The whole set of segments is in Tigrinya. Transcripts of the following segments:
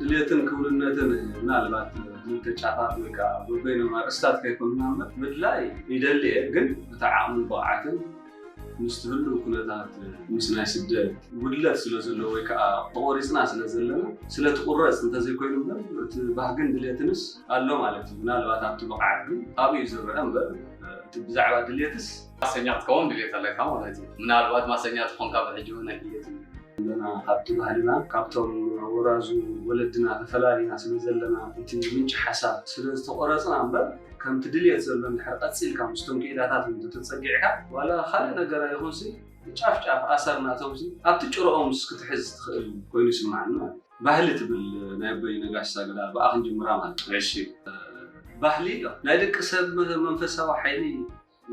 ድልየትን ክውንነትን ምናልባት ክልተ ጫፋት ወይ ከዓ በበይኖም ኣርእስታት ከይኮኑና እምበር፣ ምድላይ ይደሊ እየ፣ ግን እቲ ዓቕምን ብቕዓትን ምስቲ ህሉው ኩነታት፣ ምስ ናይ ስደት ጉድለት ስለ ዘለዎ ወይ ከዓ ተቖሪፅና ስለ ዘለና፣ ስለ ትቑረፅ እንተዘይኮይኑ እምበር፣ እቲ ባህግን ድልየትንስ ኣሎ ማለት እዩ። ምናልባት ኣብቲ ብቕዓት ግን ኣብኡ እዩ ዝረአ እምበር፣ እቲ ብዛዕባ ድልየትስ ማሰኛ ክትከውን ድልየት ኣለካ ማለት እዩ። ምናልባት ማሰኛ ትኾንካ ብሕጂ እውን ኣይፍለጥን እዩ። ኣለና ካብቲ ባህልና፣ ካብቶም ወራዙ ወለድና ተፈላሊና ስለ ዘለና፣ እቲ ምንጪ ሓሳብ ስለ ዝተቆረፅና እምበር፣ ከምቲ ድልየት ዘሎ እንድሕር ቀፂልካ ምስቶም ክኢላታት እንተተፀጊዕካ፣ ዋላ ካልእ ነገር ኣይኹንሲ፣ ጫፍ ጫፍ ኣሰር ናቶምሲ ኣብቲ ጭርኦምስ ክትሕዝ ትኽእል ኮይኑ ይስምዓኒ ማለት እዩ። ባህሊ ትብል ናይ ኣቦይ ነጋሽ ሳገዳ ብኣ ክንጅምራ ማለት እዩ። እሺ። ባህሊ ናይ ደቂ ሰብ መንፈሳዊ ሓይሊ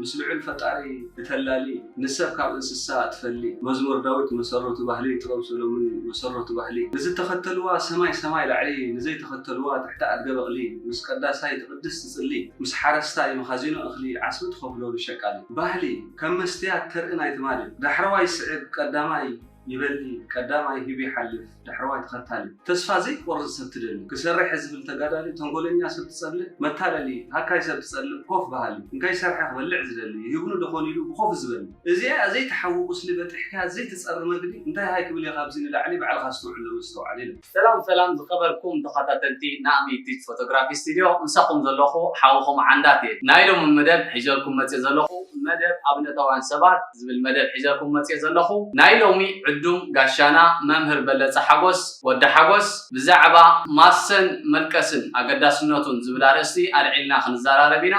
ምስ ልዑል ፈጣሪ እተላሊ፣ ንሰብ ካብ እንስሳ እትፈሊ። መዝሙር ዳዊት መሰረቱ ባህሊ፣ ጥበብ ሰሎሞን መሰረቱ ባህሊ። ንዝተኸተልዋ ሰማይ ሰማይ ላዕሊ፣ ንዘይተኸተልዋ ትሕቲ ኣድገ በቕሊ። ምስ ቀዳሳይ ትቕድስ ትጽሊ፣ ምስ ሓረስታይ መኻዚኖ እኽሊ፣ ዓስቢ ትኸፍሎ ንሸቃሊ። ባህሊ ከም መስትያት ተርኢ ናይ ትማሊ፣ ዳሕረዋይ ስዕብ ቀዳማይ ይበሊ፣ ቀዳማይ ሂቡ ይሓልፍ፣ ዳሕረዋይ ተኸታሊ። ተስፋ ዘይቆርጽ ሰብ ትደሊ፣ ክሰርሕ ዝብል ተጋዳሊ፣ ተንኮለኛ ሰብ ትጸልእ፣ መታለሊ፣ ሃካይ ሰብ ትጸልእ፣ ኮፍ በሃሊ፣ እንከይሰርሐ ክበልዕ ዝደሊ፣ ይህብኑ ዶ ኾን ኢሉ ብኾፍ ዝበሊ። እዚኣ ዘይትሓዊ ቁስሊ በጢሕካ ዘይትጸሪ መግዲ፣ እንታይ ሃይ ክብል እየ ካብዚ ንላዕሊ፣ ባዕልኻ ኣስተውዕሎ መስተውዓሊ ኢሉ። ሰላም ሰላም ዝኸበርኩም ተኸታተልቲ ናእሚ ቲች ፎቶግራፊ ስቱድዮ፣ ምሳኹም ዘለኹ ሓውኹም ዓንዳት እየ። ናይ ሎሚ መደብ ሒዘልኩም መጽየ ዘለኹ መደብ ኣብነታውያን ሰባት ዝብል መደብ ሒዘልኩም መጽየ ዘለኹ። ናይ ሎሚ ዕዱም ጋሻና መምህር በለጸ ሓጎስ፣ ወዲ ሓጎስ፣ ብዛዕባ ማሰን መልቀስን ኣገዳስነቱን ዝብል ኣርእስቲ ኣልዒልና ክንዘራረብ ኢና።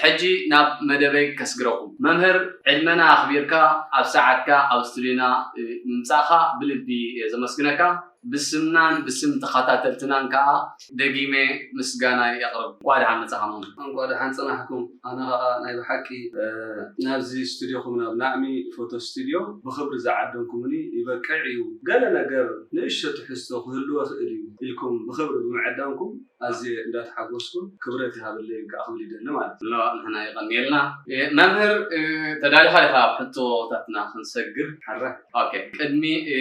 ሕጂ ናብ መደበይ ከስግረኩም። መምህር፣ ዕድመና ኣኽቢርካ ኣብ ሰዓትካ ኣብ ስቱድዮና ምምጻእኻ ብልቢ እየ ዘመስግነካ። ብስምናን ብስም ተኸታተልትናን ከኣ ደጊመ ምስጋና የቕርብ። እንቋዕ ደሓን መጻኻ መምህር። እንቋዕ ደሓን ጸናሕኩም። ኣነ ከኣ ናይ ብሓቂ፣ እ፣ ናብዚ ስቱድዮኹም፣ ናብ ናዕሚ ፎቶ ስቱድዮ ብኽብሪ ዝዓደምኩምኒ ይበቅዕ እዩ። ገለ ነገር ንእሽቶ ትሕዝቶ ክህልዎ ይኽእል እዩ ኢልኩም ብኽብሪ ብምዕዳምኩም ኣዝየ እንዳተሓጎስኩ ክብረት ይሃበለይ ከኣ ክብል ይደሊ ማለት እዩ። ሎ፣ ንሕና የቐንየልና። እ፣ መምህር፣ እ፣ ተዳሊኻ ዲኻ ኣብ ሕቶታትና ክንሰግር? ሓራ። ኦኬ፣ ቅድሚ፣ እ፣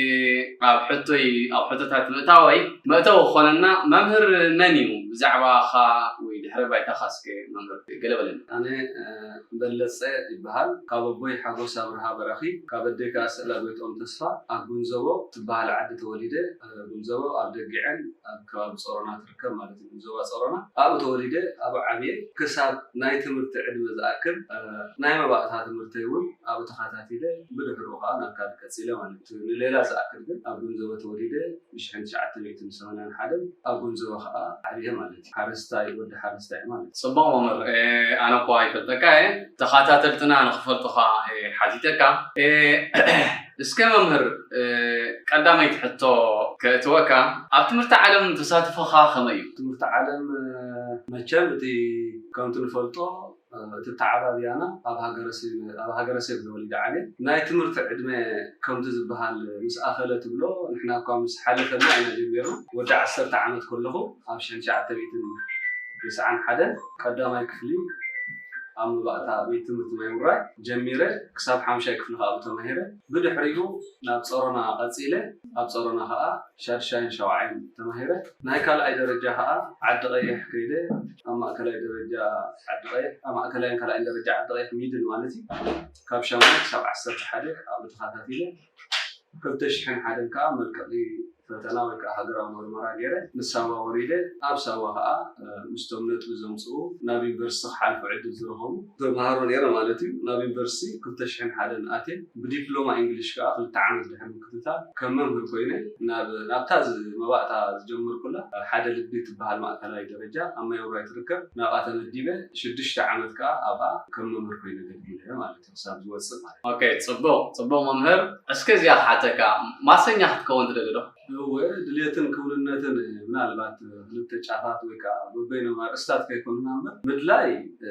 ኣብ ሕቶይ፣ ኣብ ሕቶታት ምእታወይ፣ መእተዊ ክኾነና፣ መምህር መን እዩ? ብዛዕባኻ ወይ ድሕረ ባይታኻ እስከ መምህር ገለ በለና። ኣነ፣ እ፣ በለጸ ይበሃል። ካብ ኣቦይ ሓጎስ ኣብርሃ በራኺ፣ ካብ ኣደይ ከኣ ስእላጎይትኦም ተስፋ፣ ኣብ ጉንዘቦ ትበሃል ዓዲ ተወሊደ። እ፣ ጉንዘቦ ኣብ ደጊዐን ኣብ ከባቢ ጾሮና ትርከብ ማለት እዩ። ጉንዘቦ ጾሮና። ኣብኡ ተወሊደ፣ ኣብኡ ዓብየ። ክሳብ ናይ ትምህርቲ ዕድመ ዝኣክል፣ እ፣ ናይ መባእታ ትምህርተይ እውን ኣብኡ ተኸታቲለ፣ ብድሕሪኡ ከኣ ናብ ካልእ ቀጺለ ማለት እዩ። ንሌላ ዝኣክል ግን ኣብ ጉንዘቦ ተወሊደ፣ ብሽሕን ትሽዓተ ሚእትን ሰማንያን ሓደን ኣብ ጉንዘቦ ከኣ ዓብየ ማለት እዩ። ሓረስታይ፣ ወዲ ሓረስታይ ማለት እዩ። ጽቡቕ መምህር፣ እ፣ ኣነ እኮ ኣይፈልጠካ እየ፣ ተኸታተልትና ንኽፈልጡኻ እየ ሓቲተካ። እ፣ እስከ መምህር፣ እ፣ ቀዳመይቲ ሕቶ ከእትወካ፣ ኣብ ትምህርቲ ዓለም ተሳትፎኻ ከመይ እዩ? ትምህርቲ ዓለም፣ እ፣ መቸም እቲ ከምቲ ንፈልጦ፣ እ፣ እቲ ኣተዓባብያና ኣብ ሃገረሰብ፣ ኣብ ሃገረሰብ ተወሊደ ዓብየ። ናይ ትምህርቲ ዕድመ ከምቲ ዝበሃል ምስ ኣኸለ ትብሎ፣ ንሕና እኳ ምስ ሓለፈና ኢና ጀሚርና። ወዲ ዓሰርተ ዓመት ከለኹ ኣብ ሽሕን ትሽዓተ ሚእትን ተስዓን ሓደን ቀዳማይ ክፍሊ ኣብ መባእታ ቤት ትምህርቲ ማይ ውራይ ጀሚረ፣ ክሳብ ሓምሻይ ክፍሊ ከኣ ተማሂረ። ብድሕሪኡ ናብ ጾሮና ቀጺለ፣ ኣብ ጾሮና ከኣ ሻድሻይን ሻውዓይን ተማሂረ። ናይ ካልኣይ ደረጃ ከኣ ዓዲ ቀይሕ ከይደ፣ ኣብ ማእከላይ ደረጃ ዓዲ ቀይሕ፣ ኣብ ማእከላይን ካልኣይን ደረጃ ዓዲ ቀይሕ ሚድል ማለት እዩ። ካብ ሻሙናይ ክሳብ ዓሰርተ ሓደ ኣብኡ ተኸታቲለ። ክልተ ሽሕን ሓደን ከኣ መልቀቒ ፈተና ወይ ከኣ ሃገራዊ መርመራ ገይረ፣ ንሳዋ ወሪደ፣ ኣብ ሳዋ ከኣ፣ እ፣ ምስቶም ነጥቢ ዘምጽኡ ናብ ዩኒቨርሲቲ ክሓልፉ ዕድል ዝረኸቡ ተምሃሮ ነይረ ማለት እዩ። ናብ ዩኒቨርሲቲ ክልተ ሽሕን ሓደን ኣትየ፣ ብዲፕሎማ እንግሊሽ ከኣ ክልተ ዓመት ድሕሪ ምክትታል ከም መምህር ኮይነ፣ ናብ፣ ናብታ ዝ-፣ መባእታ ዝጀመርኩላ ሓደ ልቢ ትበሃል ማእከላይ ደረጃ ኣብ ማይ ውራይ ትርከብ፣ ናብኣ ተመዲበ፣ ሽዱሽተ ዓመት ከኣ ኣብኣ ከም መምህር ኮይነ ኣገልጊለ ማለት እዩ። ክሳብ ዝወጽእ ማለት እዩ። ኦኬ፣ ጽቡቕ፣ ጽቡቕ መምህር። እስከ እዚኣ ክሓተካ፣ ማሰኛ ክትከውን ትደሊ ዶ? እወ፣ ድልየትን ክውንነትን ምናልባት ክልተ ጫፋት ወይ ከኣ በበይኖም ኣርእስታት ከይኮኑና እምበር፣ ምድላይ፣ እ፣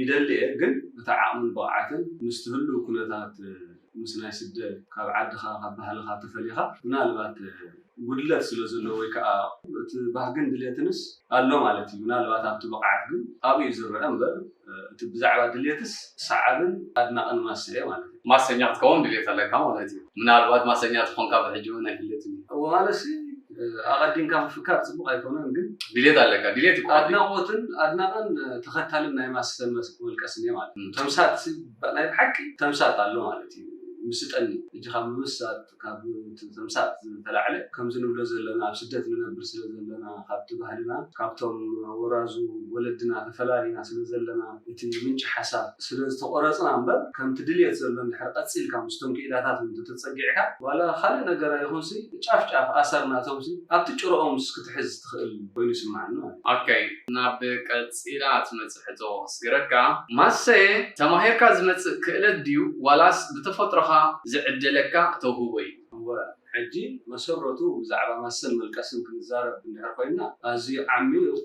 ይደሊ እየ፣ ግን እቲ ዓቕምን ብቕዓትን ምስቲ ህሉው ኩነታት፣ እ፣ ምስ ናይ ስደት፣ ካብ ዓድኻ፣ ካብ ባህልኻ ተፈሊኻ፣ ምናልባት፣ እ፣ ጉድለት ስለ ዘለዎ ወይ ከኣ እቲ ባህግን ድልየትንስ ኣሎ ማለት እዩ። ምናልባት ኣብቲ ብቕዓት ግን ኣብኡ እዩ ዝረአ እምበር፣ እቲ ብዛዕባ ድልየትስ ሰዓብን ኣድናቕን ማሰ እየ ማለት እዩ። ማሰኛ ክትከውን ድልየት ኣለካ ማለት እዩ። ምናልባት ማሰኛ ትኾንካ ብሕጂ እውን ኣይፍለጥን እዩ። እወ፣ ማለትሲ ኣቐዲምካ ምፍካር ፅቡቕ ኣይኮነን፣ ግን ድሌት ኣለካ ድሌት ይኮ ኣድናቆትን ኣድናቀን ተኸታልን ናይ ማሰ መልቀስን እየ ማለት እዩ። ተምሳጥ ሲ- ናይ ብሓቂ ተምሳጥ ኣሎ ማለት እዩ። ምስጠኒ ሕጂ ካብ ምምሳጥ ካብ እቲ ተምሳጥ ዝተላዕለ ከምዚ ንብሎ ዘለና ኣብ ስደት ንነብር ስለ ዘለና ካብቲ ባህልና ካብቶም ወራዙ ወለድና ተፈላሊና ስለ ዘለና እቲ ምንጪ ሓሳብ ስለ ዝተቆረፅና እምበር ከምቲ ድልየት ዘሎ እንድሕር ቀፂልካ ምስቶም ክኢላታት እንተተፀጊዕካ ዋላ ካልእ ነገር ኣይኹንሲ ጫፍ ጫፍ ኣሰር ናቶምሲ ኣብቲ ጭርኦምስ ክትሕዝ ትኽእል ኮይኑ ይስምዓኒ ማለት እዩ። ኦኬ፣ ናብ ቀፂላ ትመፅእ ሕቶ ክስግረካ። ማሰ ተማሂርካ ዝመፅእ ክእለት ድዩ ዋላስ ብተፈጥሮኻ ዝዕደለካ ተውህቦ እዩ? እወ፣ ሕጂ መሰረቱ ብዛዕባ ማሰን መልቀስን ክንዛረብ እንድሕር ኮይና ኣዝዩ ዓሚቕ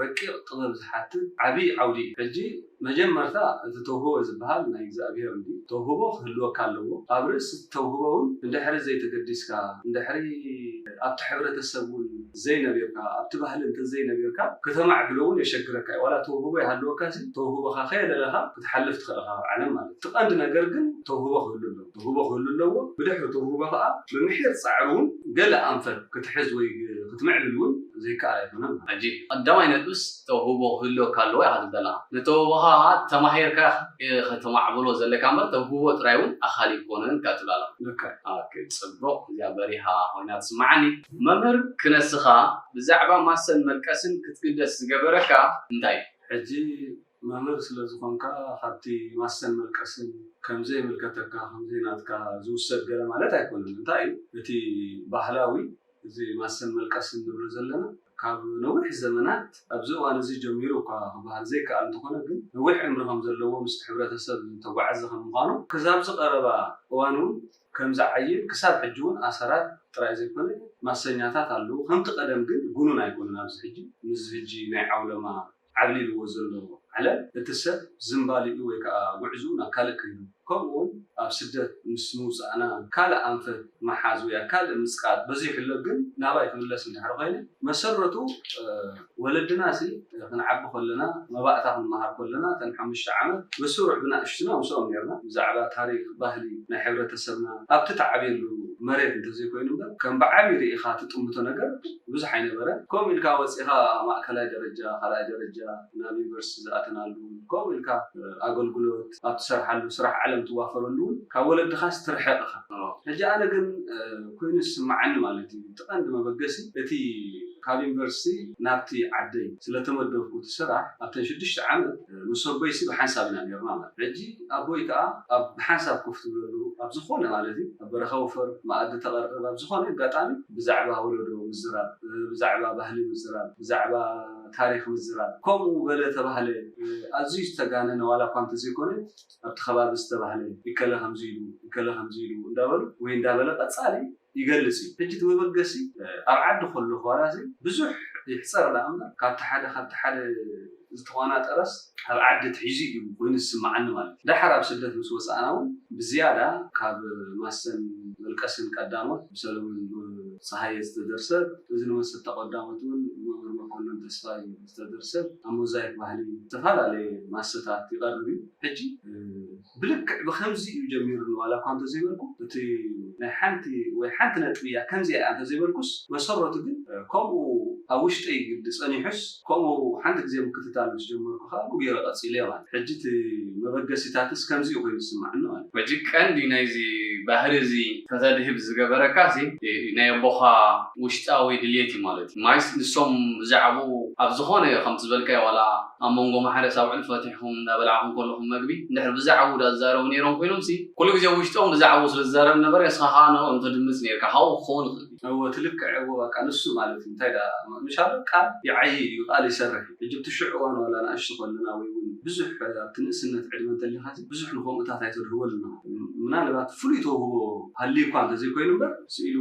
ረቂቕ ጥበብ ዝሓትት ዓብዪ ዓውዲ እዩ። ሕጂ መጀመርታ እቲ ተውህቦ ዝበሃል ናይ እግዚኣብሄር እንዲ ተውህቦ ክህልወካ ኣለዎ። ኣብ ርእሲ እቲ ተውህቦ እውን እንድሕሪ ዘይተገዲስካ እንድሕሪ ኣብቲ ሕብረተሰብ እውን ዘይነቢርካ ኣብቲ ባህሊ እንተዘይነቢርካ ከተማዕብሎ እውን የሸግረካ እዩ። ዋላ ተውህቦ ይሃልወካ ሲ ተውህቦኻ ከየለለኻ ክትሓልፍ ትኽእል ኢኻ ኣብ ዓለም ማለት እዩ። እቲ ቀንዲ ነገር ግን ተውህቦ ክህሉ ኣለዎ። ተውህቦ ክህሉ ኣለዎ። ብድሕሪ ተውህቦ ከዓ ብምሒር ፃዕሪ እውን ገለ ኣንፈት ክትሕዝ ወይ ክትምዕብል እውን ዘይከኣል ኣይኮነን። ሕጂ ቀዳማይ ነጥብስ ተውህቦ ክህልወካ ኣለዎ ኢኻ ትብል ኣለኻ። ንተውህቦኻ ተማሂርካ ከተማዕብሎ ዘለካ እምበር ተውህቦ ጥራይ እውን ኣኻሊ ኣይኮነን ኢኻ ትብል ኣለኻ። ልክዕ። ኦኬ፣ ፅቡቕ። እዚኣ በሪሃ ኮይና ትስምዓኒ። መምህር ክነስኻ ብዛዕባ ማሰን መልቀስን ክትግደስ ዝገበረካ እንታይ እዩ? ሕጂ መምህር ስለ ዝኾንካ ካብቲ ማሰን መልቀስን ከም ዘይምልከተካ ከም ዘይናትካ ዝውሰድ ገለ ማለት ኣይኮነን። እንታይ እዩ እቲ ባህላዊ እዚ ማሰን መልቀስን ንብሎ ዘለና ካብ ነዊሕ ዘመናት ኣብዚ እዋን እዚ ጀሚሩ እኳ ክበሃል ዘይከኣል እንተኾነ ግን ነዊሕ ዕምሪ ከም ዘለዎ ምስቲ ሕብረተሰብ ዝተጓዓዘ ከም ምዃኑ ክዛብ እዚ ቀረባ እዋን እውን ከም ዝዓይን ክሳብ ሕጂ እውን ኣሰራት ጥራይ ዘይኮነ ማሰኛታት ኣለዉ። ከምቲ ቀደም ግን ጉኑን ኣይኮኑን። ኣብዚ ሕጂ ምስዚ ሕጂ ናይ ዓውለማ ዓብሊልዎ ዘሎ ዓለም እቲ ሰብ ዝንባሊኡ ወይ ከዓ ጉዕዝኡ ናብ ካልእ ከይዱ ከምኡ እውን ኣብ ስደት ምስ ምውፃእና ካልእ ኣንፈት መሓዝ ወይ ካልእ ምፅቃጥ በዚሑ ኣሎ። ግን ናባይ ክምለስ እንድሕር ኮይነ መሰረቱ ወለድና ሲ ክንዓቢ ከለና መባእታ ክንመሃር ከለና እተን ሓሙሽተ ዓመት ብስሩዕ ብናእሽቱና ምስኦም ነርና ብዛዕባ ታሪክ ባህሊ ናይ ሕብረተሰብና ኣብቲ ተዓብየሉ መሬት እንተዘይኮይኑ እምበር ከም ብዓብይ ርኢኻ ትጥምቶ ነገር ብዙሕ ኣይነበረ። ከምኡ ኢልካ ወፂኻ ማእከላይ ደረጃ ካልኣይ ደረጃ ናብ ዩኒቨርሲቲ ዝኣተናሉ ከምኡ ኢልካ ኣገልግሎት ኣብ ትሰርሓሉ ስራሕ ዓለም ትዋፈረሉ እውን ካብ ወለድኻስ ትርሕቕ ኢኻ። ሕጂ ኣነ ግን ኮይኑ ዝስምዓኒ ማለት እዩ እቲ ቀንዲ መበገሲ እቲ ካብ ዩኒቨርሲቲ ናብቲ ዓደይ ስለተመደብኩ እቲ ስራሕ ኣብተን ሽዱሽተ ዓመት ምስ ኣቦይሲ ብሓንሳብ ኢና ነርና ማለት ሕጂ ኣቦይ ከዓ ኣብ ብሓንሳብ ኮፍ ትብለሉ ኣብ ዝኾነ ማለት እዩ ኣብ በረኻ ወፈር መኣዲ ተቐርብ ኣብ ዝኾነ ኣጋጣሚ ብዛዕባ ወለዶ ምዝራብ ብዛዕባ ባህሊ ምዝራብ ብዛዕባ ታሪክ ምዝራብ ከምኡ በለ ተባህለ ኣዝዩ ዝተጋነነ ዋላ እኳ እንተዘይኮነ ኣብቲ ከባቢ ዝተባህለ ይከለ ከምዚ ኢሉ ይከለ ከምዚ ኢሉ እንዳበሉ ወይ እንዳበለ ቀፃሊ ይገልፅ እዩ። ሕጂ እቲ መበገሲ ኣብ ዓዲ ከሎ ዋላ እዚ ብዙሕ ይሕፀር ደኣ እምበር ካብቲ ሓደ ካብቲ ሓደ ዝተቆናጠረስ ኣብ ዓዲ ትሒዙ እዩ ኮይኑ ዝስምዓኒ ማለት እዩ። ዳሓር ኣብ ስደት ምስ ወፃእና እውን ብዝያዳ ካብ ማሰን መልቀስን ቀዳሞት ብሰለሙን ፀሃየ ዝተደርሰት እዚ ንመሰታ ቀዳሞት እውን መምህር መኮንን ተስፋይ ዝተደርሰት ኣብ ሞዛይክ ባህሊ ዝተፈላለየ ማሰታት ይቐርብ እዩ። ሕጂ ብልክዕ ብከምዚ እዩ ጀሚሩ ዋላ እኳ እንተዘይበልኩ እቲ ናይ ሓንቲ ወይ ሓንቲ ነጥቢ እያ ከምዚ እያ እንተዘይበልኩስ መሰረቱ ግን ከምኡ ኣብ ውሽጠይ ግዲ ፀኒሑስ ከምኡ ሓንቲ ግዜ ምክትታል ምስ ጀመርኩ ከዓ ብገይረ ቀፂለ ማለት ሕጂ እቲ መበገሲታትስ ከምዚ እዩ ኮይኑ ዝስማዕኒ ማለት ሕጂ ቀንዲ ናይዚ ባህሪ እዚ ከተድህብ ዝገበረካ ሲ ናይ ኣቦኻ ውሽጣዊ ድልየት እዩ ማለት እዩ ማይስ ንሶም ብዛዕባኡ ኣብ ዝኾነ ከምቲ ዝበልካዮ ዋላ ኣብ መንጎ ማሕረስ ኣውዕል ፈቲሕኩም እንዳበላዕኹም ከለኹም መግቢ እንድሕር ብዛዕባኡ ዳ ዝዛረቡ ነይሮም ኮይኖም ሲ ኩሉ ግዜ ውሽጦም ብዛዕባኡ ስለ ዝዛረብ ነበረ ንስኻ ከዓ ንኦም ተድምፅ ነይርካ ካብኡ ክኸውን ይኽእል እዩ እወ ትልክዕ እወ በቃ ንሱ ማለት እዩ እንታይ ዳ ምሻሎ ቃል ይዓይ እዩ ቃል ይሰርሕ እዩ ሕጂ ብቲ ሽዑ እዋን ዋላ ንኣሽቱ ከለና ወይ እውን ብዙሕ ኣብቲ ንእስነት ዕድመ እንተሊኻ ብዙሕ ንከምኡታት ኣይተድህበሉና ምናልባት ፍሉይ ተውህቦ ሃልዩ እኳ እንተዘይኮይኑ እምበር ስኢሉ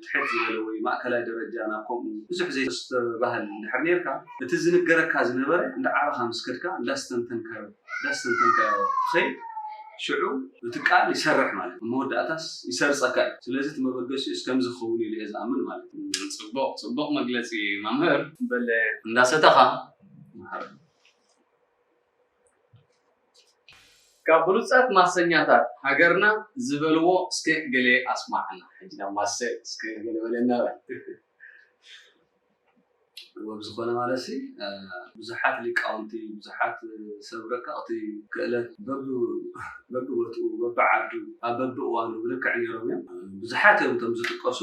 ትሕት ዝበለ ወይ ማእከላይ ደረጃ ናብ ከምኡ ብዙሕ ዘይተስተባህል እንድሕር ነርካ እቲ ዝንገረካ ዝነበረ እንዳዓበኻ ምስ ከድካ እንዳስተንተንካዮ እንዳስተንተንካዮ ትኸይድ ሽዑ እቲ ቃል ይሰርሕ ማለት እዩ መወዳእታስ ይሰርፀካ እዩ ስለዚ እቲ መበገሲኡ እስከም ዝኸውን ኢሉ እየ ዝኣምን ማለት እዩ ፅቡቕ ፅቡቕ መግለፂ መምህር በለ እንዳሰተኻ ካብ ብሉፃት ማሰኛታት ሃገርና ዝበልዎ እስከ ገለ ኣስማዕና ሕጂ ናብ ማሰ እስከ ገለ በለና በል ብዝኾነ ማለት ሲ ብዙሓት ሊቃውንቲ፣ ብዙሓት ሰብ ረቀቕቲ ክእለት በብቦትኡ፣ በብዓዱ፣ ኣብ በብእዋኑ ብልክዕ ነይሮም እዮም። ብዙሓት እዮም እቶም ዝጥቀሱ።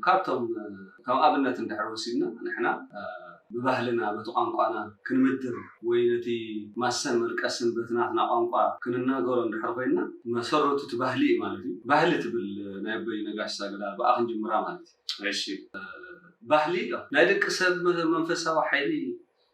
ካብቶም ከም ኣብነት እንድሕር ወሲድና ንሕና ብባህልና በቲ ቋንቋና ክንምድር ወይ ነቲ ማሰን መልቀስን በቲ ናትና ቋንቋ ክንናገሮ እንድሕር ኮይንና መሰረቱ እቲ ባህሊ እዩ ማለት እዩ። ባህሊ ትብል ናይ ኣቦይ ነጋሽ ሳግዳ ብኣ ክንጅምራ ማለት እዩ። እሺ፣ ባህሊ ናይ ደቂ ሰብ መንፈሳዊ ሓይሊ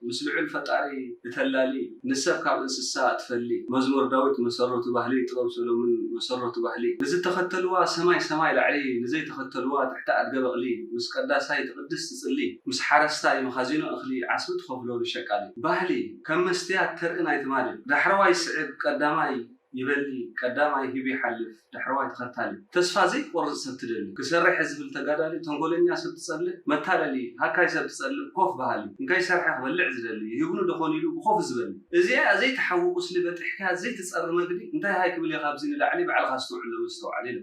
ምስ ልዑል ፈጣሪ እተላሊ፣ ንሰብ ካብ እንስሳ እትፈሊ። መዝሙር ዳዊት መሰረቱ ባህሊ፣ ጥበብ ሰሎሞን መሰረቱ ባህሊ። ንዝተኸተልዋ ሰማይ ሰማይ ላዕሊ፣ ንዘይተኸተልዋ ትሕቲ ኣድገ በቕሊ። ምስ ቀዳሳይ ትቕድስ ትጽሊ፣ ምስ ሓረስታይ መኻዚኖ እኽሊ ዓስቢ ትኸፍሎ ንሸቃሊ። ባህሊ ከም መስትያት ተርኢ ናይ ትማሊ፣ ዳሕረዋይ ስዕብ ቀዳማይ ይበሊ ቀዳማይ ሂቡ ይሓልፍ ዳሕረዋይ ተኸታሊ። ተስፋ ዘይቆርጽ ሰብ ትደሊ ክሰርሕ ዝብል ተጋዳሊ ተንኮለኛ ሰብ ትጸልእ መታለሊ ሃካይ ሰብ ትጸልእ ኮፍ በሃሊ እንከይሰርሐ ክበልዕ ዝደሊ ሂብኑ ዶ ኾን ኢሉ ብኾፍ ዝበሊ እዚኣ ዘይትሓዊ ቁስሊ በጢሕካ ዘይትጸሪ መግዲ እንታይ ሃይ ክብል እየ ካብዚ ንላዕሊ ባዕልኻ ኣስተውዕሎ መስተውዓሊ ኢለ።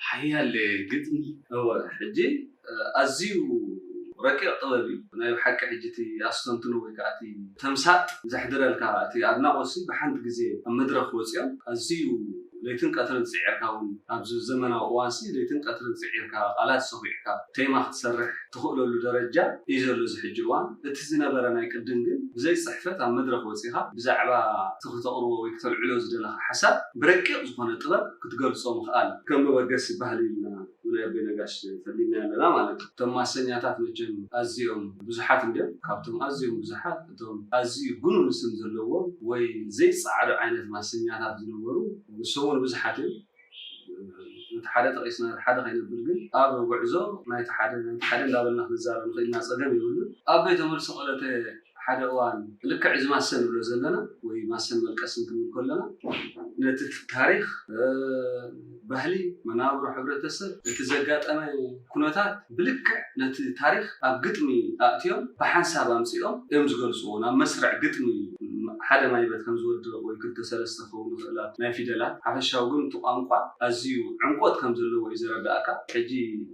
ሓያል ግጥሚ። እወ ሕጂ ኣዝዩ ረቂቕ ጥበብ እዩ ናይ ብሓቂ። ሕጂ እቲ ኣስተንትኖ ወይ ከዓ እቲ ተምሳጥ ዘሕድረልካ እቲ ኣድናቖት ሲ ብሓንቲ ግዜ ኣብ መድረኽ ወፂኦም ኣዝዩ ለይትን ቀትርን ፅዒርካ እውን ኣብዚ ዘመናዊ እዋን ሲ ለይትን ቀትርን ፅዒርካ ቃላት ሰኺዕካ ቴማ ክትሰርሕ ትኽእለሉ ደረጃ እዩ ዘሎ እዚ ሕጂ እዋን። እቲ ዝነበረ ናይ ቅድም ግን ብዘይ ፅሕፈት ኣብ መድረኽ ወፂኻ ብዛዕባ እቲ ክተቕርቦ ወይ ክተልዕሎ ዝደለኻ ሓሳብ ብረቂቕ ዝኾነ ጥበብ ክትገልፆ ምኽኣል ከም መበገሲ ባህሊ ኢልና ብናይ ኣቦይ ነጋሽ ፈሊና ኣለና ማለት እዩ። እቶም ማሰኛታት መቸም ኣዝዮም ብዙሓት እንድዮም። ካብቶም ኣዝዮም ብዙሓት እቶም ኣዝዩ ግኑን ስም ዘለዎም ወይ ዘይጸዓዱ ዓይነት ማሰኛታት ዝነበሩ ንሶም እውን ብዙሓት እዮም። ነቲ ሓደ ጠቒስና እቲ ሓደ ከይነብል ግን ኣብ ጉዕዞ ናይቲ ሓደ ናይቲ ሓደ እንዳበልና ክንዛረብ ንኽእል ኢና፣ ጸገም የብሉን። ኣብ ቤተ መልሲ ቀለተ ሓደ እዋን ልክዕ እዚ ማሰን ንብሎ ዘለና ወይ ማሰን መልቀስን ክንብል ከለና ነቲ ታሪኽ ባህሊ መናብሮ ሕብረተሰብ እቲ ዘጋጠመ ኩነታት ብልክዕ ነቲ ታሪኽ ኣብ ግጥሚ ኣእትዮም ብሓንሳብ ኣምፂኦም እዮም ዝገልፅዎ ናብ መስርዕ ግጥሚ ሓደ ማይበት ከም ዝወድቕ ወይ ክልተ ሰለስተ ክኸውን ይኽእላ ናይ ፊደላት ሓፈሻዊ ግን እቲ ቋንቋ ኣዝዩ ዕምቆት ከም ዘለዎ እዩ ዘረዳእካ ሕጂ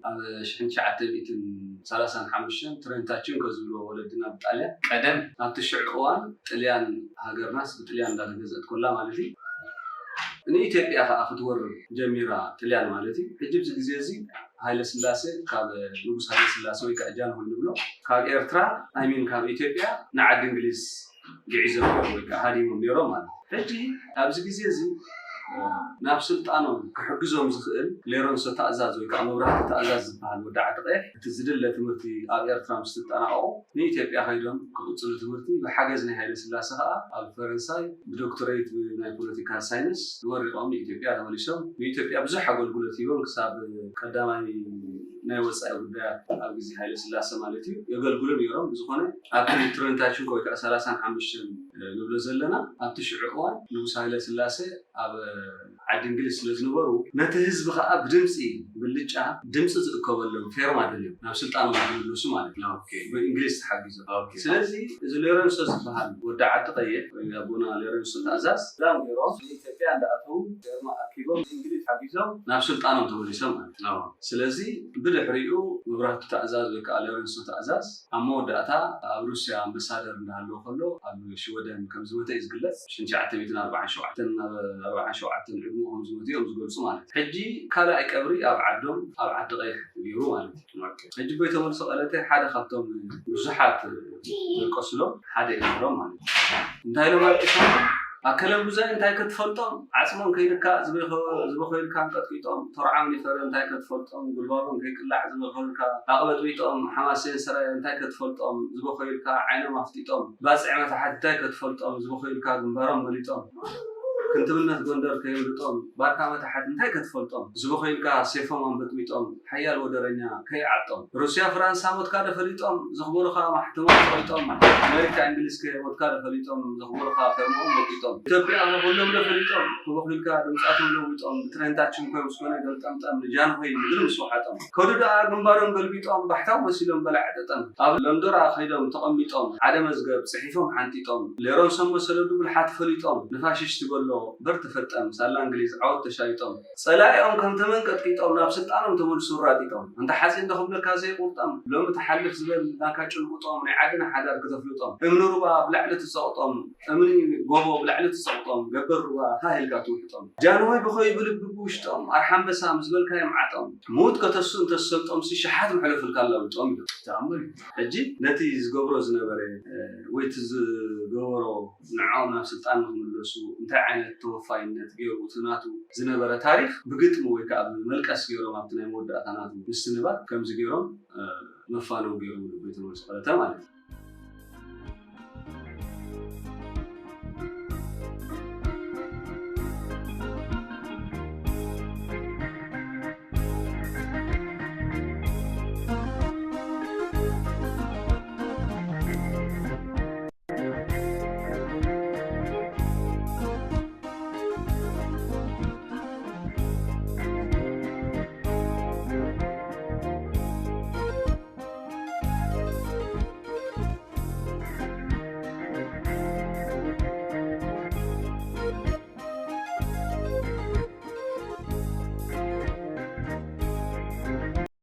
ኣብ ሽሕን ትሽዓተ ሚእትን ሰላሳን ሓሙሽተን ትረንታችን ከዝብሎ ወለድና ብጣልያን ቀደም ኣብቲ ሽዑ እዋን ጥልያን ሃገርናስ ብጥልያን እንዳተገዘእት ኮላ ማለት እዩ ንኢትዮጵያ ከዓ ክትወርር ጀሚራ ጥልያን ማለት እዩ ሕጂ ብዚ ግዜ እዚ ሃይለ ስላሴ ካብ ንጉስ ሃይለ ስላሴ ወይ ከዓ ጃንሆይ ንብሎ ካብ ኤርትራ ኣይሚን ካብ ኢትዮጵያ ንዓዲ እንግሊዝ ግዒዞም ወይ ከዓ ሃዲሞም ነይሮም ማለት ሕጂ ኣብዚ ግዜ እዚ ናብ ስልጣኖም ክሕግዞም ዝኽእል ሌሮንሶ ታእዛዝ ወይ ከዓ መብራህቲ ታእዛዝ ዝበሃል ወዲ ዓዲ ቀይሕ እቲ ዝድለ ትምህርቲ ኣብ ኤርትራ ምስ ትጠናቐቑ ንኢትዮጵያ ከይዶም ክቕፅሉ ትምህርቲ ብሓገዝ ናይ ሃይለ ስላሴ ከዓ ኣብ ፈረንሳይ ብዶክትሬት ብናይ ፖለቲካል ሳይንስ ተመሪቖም ንኢትዮጵያ ተመሊሶም ንኢትዮጵያ ብዙሕ ኣገልግሎት ሂቦም ክሳብ ቀዳማይ ናይ ወፃኢ ጉዳያት ኣብ ግዜ ሃይለ ስላሴ ማለት እዩ የገልግሉ ነይሮም ብዝኾነ ኣብቲ ትረንታችን ከወይከዓ ሰላሳን ሓሙሽተን ንብሎ ዘለና ኣብቲ ሽዑ እዋን ንጉስ ሃይለ ስላሴ ኣብ ዓዲ እንግሊዝ ስለ ዝነበሩ ነቲ ህዝቢ ከዓ ብድምፂ ብልጫ ድምፂ ዝእከበሎም ፌርማ ደልዮም ናብ ስልጣኖም ክምለሱ ማለት እዩ ብእንግሊዝ ተሓጊዞም ስለዚ እዚ ሎረንሶ ዝበሃል ወዲ ዓዲ ቀይሕ ኣቦና ሎረንሶ ትእዛዝ ላም ገይሮም ንኢትዮጵያ እንዳኣተዉ ፌርማ ኣኪቦም እንግሊዝ ሓጊዞም ናብ ስልጣኖም ተመሊሶም ማለት እዩ ስለዚ ብድሕሪኡ መብራህቱ ትእዛዝ ወይ ከዓ ሎረንሶ ትእዛዝ ኣብ መወዳእታ ኣብ ሩስያ ኣምበሳደር እንዳሃለወ ከሎ ኣብ ሽወደን ከም ዝሞተ እዩ ዝግለጽ። ሽሕን ትሽዓተ ሚእትን ኣርባዓን ሸውዓተን ናብ ኣርባዓን ሸውዓተን ዕድመኡ ከም ዝሞተ እዮም ዝገልጹ ማለት እዩ። ሕጂ ካልኣይ ቀብሪ ኣብ ዓዶም ኣብ ዓዲ ቀይሕ ገይሩ ማለት እዩ። ሕጂ ኣቦይ ተመልሶ ቀለተ ሓደ ካብቶም ብዙሓት ዘልቀስሎም ሓደ እዮም ነይሮም ማለት እዩ። እንታይ ኢሎም ኣልቂሶም? ኣከለ ጉዛይ እንታይ ክትፈልጦም ዓፅሞም ከይልካ ዝበኸ- ዝበኸዩልካ ቀጥቂጦም ተርዓም ኒፈረ እንታይ ከትፈልጦም ጉልባቦም ከይቅላዕ ዝበኸዩልካ ኣቕበጥቢጦም ሓማሴን ሰራየ እንታይ ከትፈልጦም ዝበኸዩልካ ዓይኖም ኣፍጢጦም ባፅዕ መታሕት እንታይ ከትፈልጦም ዝበኸዩልካ ግንባሮም መሊጦም ክንትብነት ጎንደር ከየምልጦም ባርካ መታሕት እንታይ ከትፈልጦም ዝበኸዩልካ ሴፎም ኣንበጥቢጦም ሓያል ወደረኛ ከይዓጦም ሩስያ ፍራንሳ ሞትካ ዶ ፈሊጦም ዘኽበሩኻ ማሕተሞም ቆሪጦም ኣሜሪካ እንግሊዝ ከ ሞትካ ዶ ፈሊጦም ዘኽበሩኻ ፌርሞኦም ወቂጦም ኢትዮጵያ ከኹሎም ዶ ፈሊጦም ክበኽዩልካ ድምፃቶም ለዊጦም ብትረንታችን ኮ ምስ ኮነ ገልጠምጠም ንጃንሆይ ምድሪ ምስ ወሓጦም ከዱ ደኣ ግንባሮም ገልቢጦም ባሕታው መሲሎም በላዕ ጠጠም ኣብ ለንዶራ ከይዶም ተቐሚጦም ሓደ መዝገብ ፅሒፎም ሓንጢጦም ሌሮንሶም መሰለዱ ብልሓት ፈሊጦም ንፋሽሽቲ በሎ በር ተፈልጠም ሳላ እንግሊዝ ዓወት ተሻይጦም ጸላኢኦም ከም ተመን ቀጥቂጦም ናብ ስልጣኖም ተመልሱ ራጢጦም እንተ ሓጺን ዶ ክብለካ ዘይቁርጦም ሎሚ ተሓልፍ ዝበል ናካ ጭልቁጦም ናይ ዓድና ሓዳር ክተፍልጦም እምኒ ሩባ ብላዕሊ ትጸቕጦም እምኒ ጎቦ ብላዕሊ ትጸቕጦም ገበር ሩባ ሃ ኢልካ ትውሕጦም ጃንሆይ ብኸይ ብልቢ ብውሽጦም ኣርሓንበሳ ምስ በልካዮም ዓጦም ምውት ከተሱ እንተዝሰልጦም ሲ ሸሓት ምሕለፉልካ ኣላዊጦም ኢሎም ተኣምር እዩ። ሕጂ ነቲ ዝገብሮ ዝነበረ ወይ እቲ ዝገበሮ ንዕኦም ናብ ስልጣን ንክምለሱ እንታይ ዓይነት ተወፋይነት ገይሩ እቲ ናቱ ዝነበረ ታሪክ ብግጥሚ ወይ ከዓ ብመልቀስ ገይሮም ኣብቲ ናይ መወዳእታ ናቱ ምስንባት ከምዚ ገይሮም መፋነው ገይሮም ቤተ መንግስቲ ማለት እዩ።